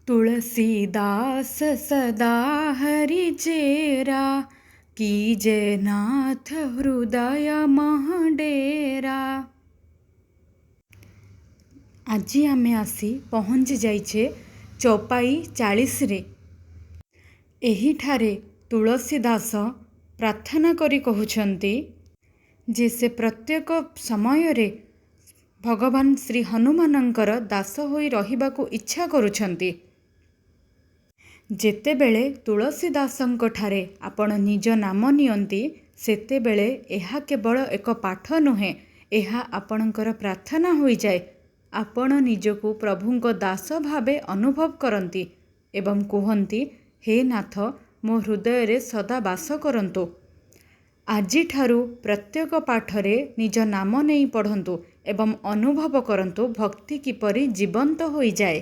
ତୁଳସୀଦାସ ସଦା ହରି ଚେରା, कीजै ନାଥ ହୃଦୟ ମହ ଡେରା। ଆଜି ଆମେ ଆସି ପହଞ୍ଚି ଯାଇଛେ ଚୌପାଇ 40ରେ। ଏହିଠାରେ ତୁଳସୀ ଦାସ ପ୍ରାର୍ଥନା କରି କହୁଛନ୍ତି ଯେ ସେ ପ୍ରତ୍ୟେକ ସମୟରେ ଭଗବାନ ଶ୍ରୀ ହନୁମାନଙ୍କର ଦାସ ହୋଇ ରହିବାକୁ ଇଚ୍ଛା କରୁଛନ୍ତି। ଯେତେବେଳେ ତୁଳସୀ ଦାସଙ୍କଠାରେ ଆପଣ ନିଜ ନାମ ନିଅନ୍ତି, ସେତେବେଳେ ଏହା କେବଳ ଏକ ପାଠ ନୁହେଁ, ଏହା ଆପଣଙ୍କର ପ୍ରାର୍ଥନା ହୋଇଯାଏ। ଆପଣ ନିଜକୁ ପ୍ରଭୁଙ୍କ ଦାସ ଭାବେ ଅନୁଭବ କରନ୍ତି ଏବଂ କୁହନ୍ତି, ହେ ନାଥ, ମୋ ହୃଦୟରେ ସଦା ବାସ କରନ୍ତୁ। ଆଜିଠାରୁ ପ୍ରତ୍ୟେକ ପାଠରେ ନିଜ ନାମ ନେଇ ପଢ଼ନ୍ତୁ ଏବଂ ଅନୁଭବ କରନ୍ତୁ ଭକ୍ତି କିପରି ଜୀବନ୍ତ ହୋଇଯାଏ।